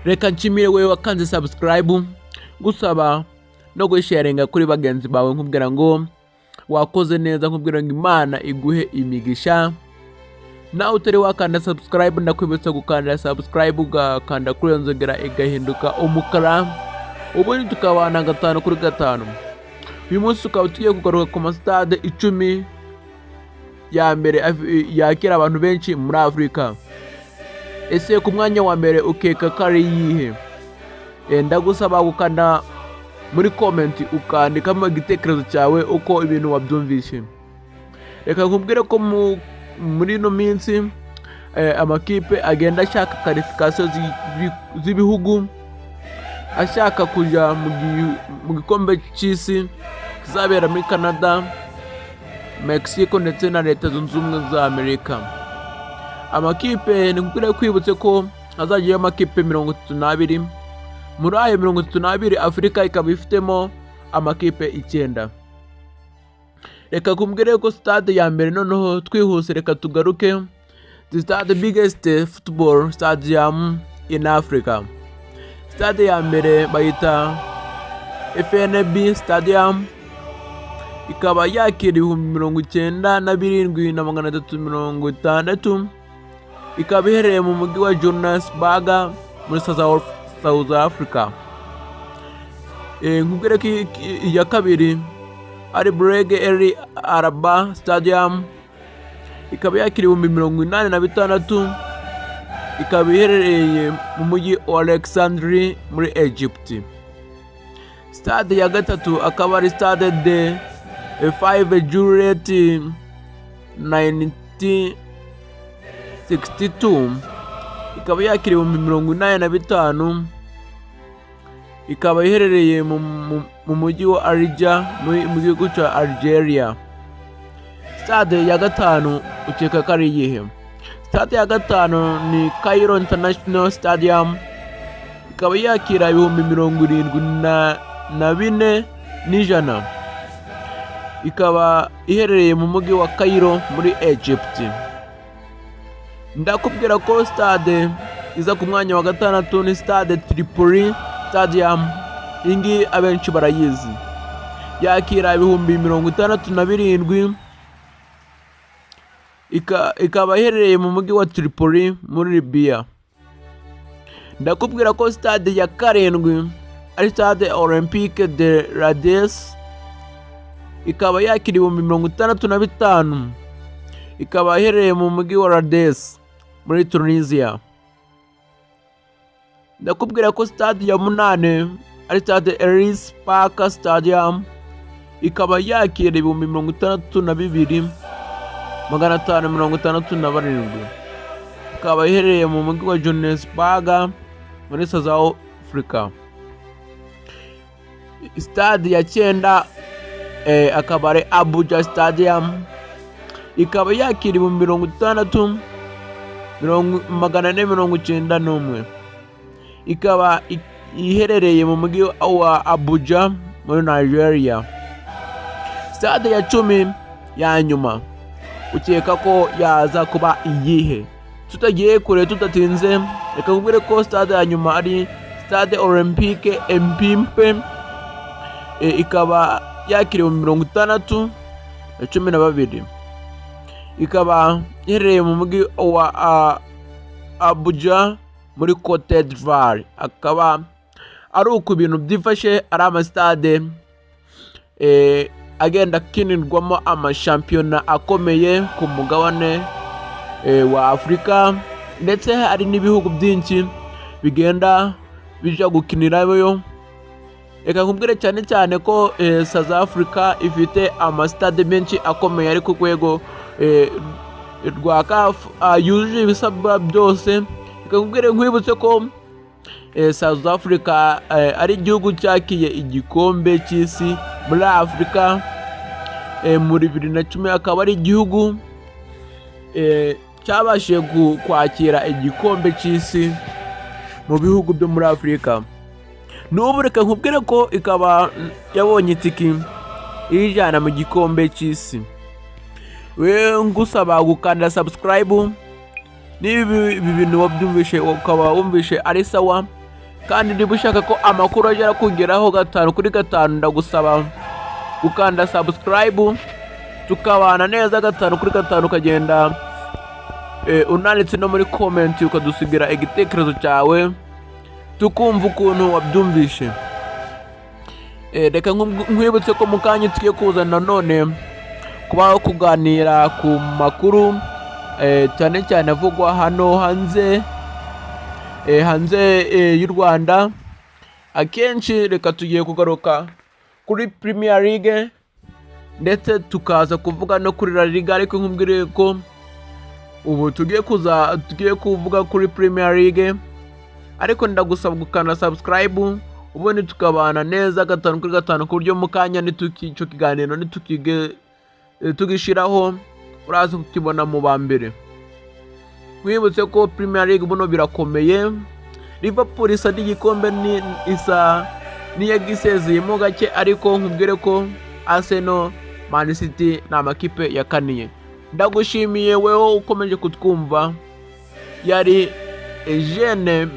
Reka nshimire wowe wakanze subscribe, gusaba no gusharinga kuri bagenzi bawe, nkubwira ngo wakoze neza, nkubwira ngo Imana iguhe imigisha. Nawe utari wakanda subscribe, ndakwibutsa gukanda subscribe, ugakanda kuri iyo nzogera igahinduka umukara, ubundi tukabana gatanu kuri gatanu. Uyu munsi tukaba tugiye kugaruka ku masitade 10 ya mbere yakira abantu benshi muri Afurika. Ese ku mwanya wa mbere ukeka ko ari iyihe? Ndagusaba gukanda muri comment, ukandikamo igitekerezo cyawe uko ibintu wabyumvishe. Reka nkubwire ko muri ino minsi amakipe agenda ashaka qualification z'ibihugu, ashaka kujya mu gikombe cy'isi kizabera muri Canada, Mexico ndetse na Leta Zunze Ubumwe za Amerika. Amakipe, ni nkubwire kwibutse ko hazajyayo amakipe 32. Muri ayo 32, Afurika ikaba ifitemo amakipe 9. Reka kumbwire ko stade ya mbere, noneho twihuse, reka tugaruke the stade biggest football stadium in Africa. Stade ya mbere bayita FNB Stadium, ikaba yakira 97,360, ikaba iherereye mu mujyi wa Johannesburg muri South Africa. Nkubwire ko iya kabiri ari Burj El Arab Stadium, ikaba yakira 86,000, ikaba iherereye mu mujyi wa Alexandria muri Egypt. Stade ya gatatu akaba ari Stade de 5 Juillet 1962, ikaba yakira 85,000, ikaba iherereye mu mujyi wa Alger mu gihugu cya Algeria. Stade ya gatanu ukeka ko ari iyihe? Stade ya gatanu ni Cairo International Stadium, ikaba yakira 74,100, ikaba iherereye mu mujyi wa Cairo muri Egypt. Ndakubwira ko stade iza ku mwanya wa gatandatu ni Stade Tripoli Stadium. Iyi ngiyi abenshi barayizi, yakira 67,000, ikaba iherereye mu mujyi wa Tripoli muri Libya. Ndakubwira ko stade ya karindwi ari Stade Olympique de Rades, ikaba yakira 65,000, ikaba iherereye mu mujyi wa Rades muri Tunisia. Ndakubwira ko stade ya munani ari Stade Ellis Park Stadium, ikaba yakira 62,567, ikaba iherereye mu mujyi wa Johannesburg muri South Africa. Stade ya cyenda akaba ari Abuja Stadium, ikaba yakira 60,491, ikaba iherereye mu mujyi wa Abuja muri Nigeria. Stade ya 10 ya nyuma ukeka ko yaza kuba iyihe? Tutagiye kure, tudatinze, reka nkubwire ko stade ya nyuma ari Stade Olympique Ebimpé, ikaba yakiriwe 60,012, ikaba iherereye mu mujyi wa Abuja muri Cote d'Ivoire. Akaba ari uku ibintu byifashe, ari amasitade agenda akinirwamo amashampiyona akomeye ku mugabane wa Afurika, ndetse hari n'ibihugu byinshi bigenda bija gukinirayo. Reka nkubwire cyane cyane ko South Africa ifite amasitade menshi akomeye ari ku rwego rwa CAF, yujuje ibisabwa byose. Reka nkubwire, nkwibutse ko South Africa ari igihugu cyakiye igikombe cy'isi muri Afurika muri 2010, akaba ari igihugu cyabashije kwakira igikombe cy'isi mu bihugu byo muri Afurika. N'ubu reka nkubwire ko ikaba yabonye itiki iyijyana mu gikombe cy'isi. We ngusaba gukanda subscribe niba ibi bintu wabyumvishe, ukaba wumvishe ari sawa. Kandi niba ushaka ko amakuru ajya arakugeraho gatanu kuri gatanu, ndagusaba gukanda subscribe, tukabana neza gatanu kuri gatanu, ukagenda unanditse no muri comment, ukadusigira igitekerezo cyawe, tukumva ukuntu wabyumvishe. Reka nkwibutse ko mu kanya tugiye kuza nanone kuba kuganira ku makuru, cyane cyane avugwa hano hanze, hanze y'u Rwanda. Akenshi reka tugiye kugaruka kuri Premier League, ndetse tukaza kuvuga no kuri La Liga, ariko nkubwire ko ubu tugiye kuvuga kuri Premier League. Ariko ndagusaba gukanda subscribe, ubundi tukabana neza gatanu kuri gatanu, ku buryo mu kanya icyo kiganiro nitukige tugishyiraho uraza kukibona mu ba mbere. Nkwibutse ko Premier League buno birakomeye. Liverpool isa n'igikombe ni isa n'iyagisezeyemo gake, ariko nkubwire ko Arsenal, Man City ni amakipe yakaniye. Ndagushimiye wewe ukomeje kutwumva. Yari Eugene.